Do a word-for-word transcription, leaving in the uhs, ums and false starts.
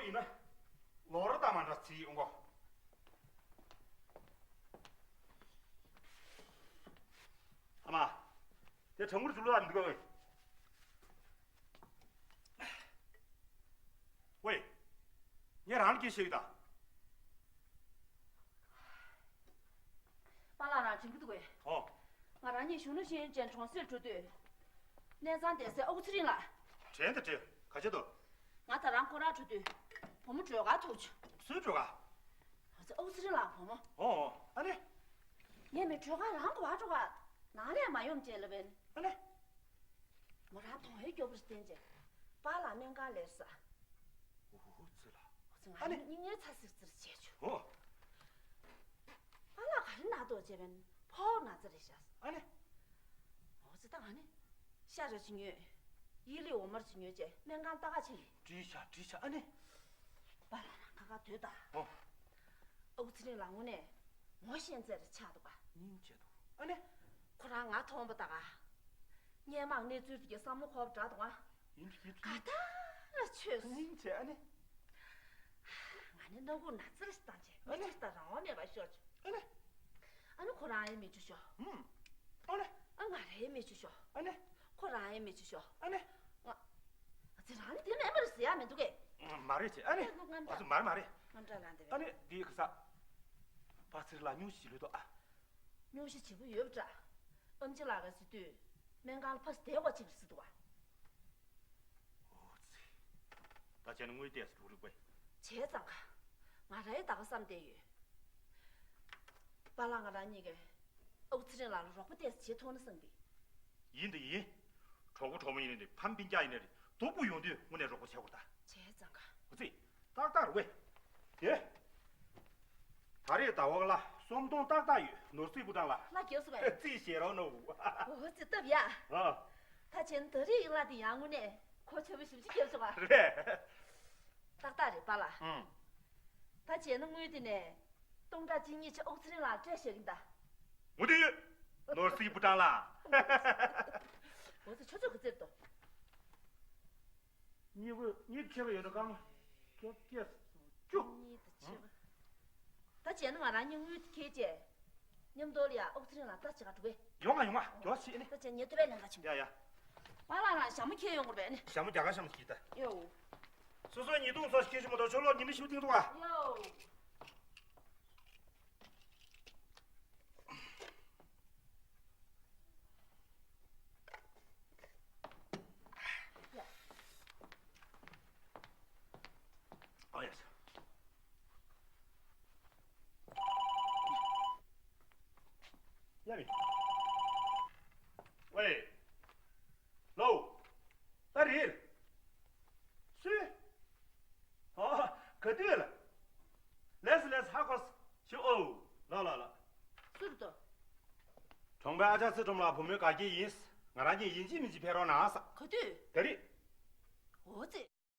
ཡིན་ན། ལོ་ར་ད་མ་འདྲ་ཚིག་ཡོང་གོ། ཨ་མ། དེ་གྲང་མོར་ཅུ་ལོ་ལ་འདུག་ག་ཝེ། ཝེ། ངས་རང་ལ་སྐད་བཤད་ཡོད་ད། པཱ་ལགས་རང་དྲན་གྱི་འདུག་གས། ཨོ། ང་རང་གཉིས་གཞོན་ནུ་ཤེས་ཡོན་ཅན་གྲོང་གསེབ་འགྲོ་དུས། གནས་ཚང་བསྡད་སའི་ཨ་ཁུ་ཚེ་རིང་ལགས། དྲན་དང་དྲན། ག་བྱེད་དོ། ང་ད་རང་ཁོ་རང་འགྲོ་དུས། བུ་མོ་སྒྲོལ་དཀར་ཐུག་བྱུང་། སུའི་སྒྲོལ་དཀར། ཨ་ཙི་ཨ་ཁུ་ཚེ་རིང་ལགས་བུ་མོ། ཨོ་ཨོ། ཨ་ནི། ངས་མི་སྒྲོལ་དཀར་རང་ག་པར་འགྲོ་ག་ནང་ལ་མ་ཡོང་བྱས་ལབ་པས། ཨ་ནི། མོ་རང་གདོང་ཡོད་སྐྱོ་པོར་བསྟན་རྗེས། པཱ་ལགས་སྨན་ཁང་ལ་ཟ། འུ་ཙི་ལ། ང་ཨ་ནི། གཉིས་ངའི་ཚ་སིག་ཙིར་བྱས་བྱུང་། ཨོ། པཱ་ལགས་ག་རེ་ན་དོ་བྱས་པས་ཕོག་ན་ཙི་རེ་ཤ། ཨ་ནི། འུ་ཙི་ད་ང་ནི། ཤ་ར་ཅིག་ཉོས། ཡི་ལི་འོ་མར་ཅིག་ཉོས་རྗེས་སྨན་ཁང་ལྟ་ག་ཕྱིན། བྲིས་ཤ་བྲིས་ཤ་ཨ་ནི། པཱ་ལགས་རང་ཁ་ཁ་སྡོད་ད། ཨོ། ཨ་ཁུ་ཚེ་རིང་ལགས་དངོས་གནས་ངོ་ཤེས་ཚད་རེ་ཆགས་འདུག་ག་སྙིང་རྗེ་འདུག་ཨ་ནི། ཁོ་རང་ང་མཐོང་པ་ད་ག་སྔོན་མ་གནས་ཚུལ་དེ་གའི་བསམ་བློ་འཁོར་བ་འདྲ་འདུག་ཨ། ཡིན་ཡིན། ག་ད་ལ་ཆོས་སུ། སྙིང་རྗེ་ཨ་ནི། ང་ནི་སྣ་ཁུག་ན་ཙིར་ཞིག་བཏང་རྗེས་ཨ་ནི། ཅིག་ད་རང་དབང་མེད་པ་ཤོར་བྱུང་། ཨ་ནི། ཨ་ནི་ཁོ་རང་ཡང་མིག་ཆུ་ཤོར། ཨུམ། ཨ་ནི། ཨ་ང་རའི་མིག་ཆུ་ཤོར། ཨ་ནི། ཁོ་རང་ཡང་མིག་ཆུ་ཤོར། ཨ་ནི། ང་། ཨ་ཙི་རང་ནི་དེ་མེད་མ་རེད་ཟེར་ཡ་མི་འདུག་གས། མ་རེད་ཅེ་ཨ་ནི། ཨ་ཙི་མ་རེད་མ་རེད། ང་འདྲ་ལ་འདི་ཨ་ནི་འདི་གི་ས། པ་ཚིར་ལ་སྙུང་གཞི་ལོས་དོ་ཨ། སྙུང་གཞི་བྱེད་པོ་ཡོད་པ་འདྲ། ཨམ་ཆི་ལགས་ཀ་ཟེར་དུས། སྨན་ཁང་ལ་ཕར་བསྡད་དགོས་ཅིག་རེད་ཟེར་འདུག་བ། ཨོ་ཙི། ད་བྱས་ན་དངུལ་ཏོག་ཙམ་འགྲོ་རིགས་པས། བྱས་ཙང་ཀ། ང་རའི་ད་ག་བསམ་བསྡད་ཡོད། པཱ་ལགས་ང་རང་གཉིས་ཀས་ཨ་ཁུ་ཚེ་རིང་ལགས་ལ་རོགས་པ་ཏོག་ཙམ་བྱེད་ཐུབ་ན་བསམ་གི། ཡིན་དང་ཡིན། གྲོགས་པོ་གྲོགས་མོ་ཡིན་ནའི་རེད་ཕམ་སྤུན་ཀྱག་ཡིན་ནའི་རེད་སྡུག་པོ་ཡོང་དུས་དངོས་གནས་རོགས་པ་བྱེད་དགོས་ད། བྱས་ཙང་ཀ། ཨོ་ཙི། ཏག་ཏག་རེད་པས། དེ། ད་རེས་ཟླ་བ་ལ་སུམ་སྟོང་ཏག་ཏག་ཡོད་ནོར་སྲིད་པུ་ཀྲང་ལ། ལ་རྒྱབ་སུ་བས། རྩིས་བཞེས་རོགས་གནང་། ཨོ་ཙི་སྟབས་ཡག་ཨ། ད་བྱས་ན་ད་རེས་ཡིན་ལ་དེ་ཡང་དངོས་གནས་གོ་ཆོད་པོ་ཞེ་པོ་ཅིག་རྒྱབ་སོང་ཨ། རེད། ཏག་ཏག་རེད་པཱ་ལགས། ཨང་། ད་བྱས་ན་དངུལ་དེ་ནས་སྟོང་ཕྲག་གཅིག་གཉིས་ཅིག་ཨ་ཁུ་ཚེ་རིང་ལགས་སྤྲད་བཞག་གི་ཡིན་ད། འོ་དེ་ཡོད། ནོར་སྲིད་པུ་ཀྲང་ལ། ཨོ་ཙི་ཁྱོད་ཚོ་ག་ཚོད་འདུག་གཉིས་པོ་གཉིས་ཆེ་བ་ཡོད་ན་སྐར་མ་བཅོ་བརྒྱད་བཅུ། གཉིས་དང་ཕྱེད་ཀ་ད་བྱས་ན་ང་རང་གཉིས་དངུལ་དེ་ཁྱེར་བྱས། མཉམ་དུ་ལ་ཡ་ཨ་ཁུ་ཚེ་རིང་ལ་ལྟ་བྱེད་ག་འགྲོ་གི། ཡོང་ང་ཡོང་ང་མགྱོགས་ཤིག་ནི། ད་བྱས་ངས་ཐུབ་པས་ལེན་ག་ཕྱིན། ཡ་ཡ། པཱ་ལགས་རང་ཞྭ་མོ་ཁྱེར་ཡོང་དགོས་པས་ནི། ཞྭ་མོ་རྒྱ་གར་ཞྭ་མོ་ཞིག་ད། ཡོ། སོ་སོའི་ཉེས་རྡུང་སོགས་ཤེས་ཀྱི་མ་གཏོགས་ཆོ་ལོ་ཉི་མ་ཞིག་བཏིང་འདུག་ག་ཡོ། ཨ་ཡ་ས། ཡ་མི། ཝེ། ལོ། ད་རེད། སུས། ཨ། ག་དུས་ལ། ལས་སུ་ལས་ཧ་གོ་སུ་ཨོ། ལ་ལ་ལ། སུ་རེད་དོ། གྲོང་པའི་ཨ་ཅག་ཚེ་སྒྲོལ་མ་ལགས་བུ་མོའི་དགའ་སྐྱིད་ཡིན། ང་རང་གཉིས་ཡིན་གཅིག་མིན་གཅིག་ཕེབས་རོགས་གནང་ས། ག་དུས། ད་རེད། འོ་ཙི།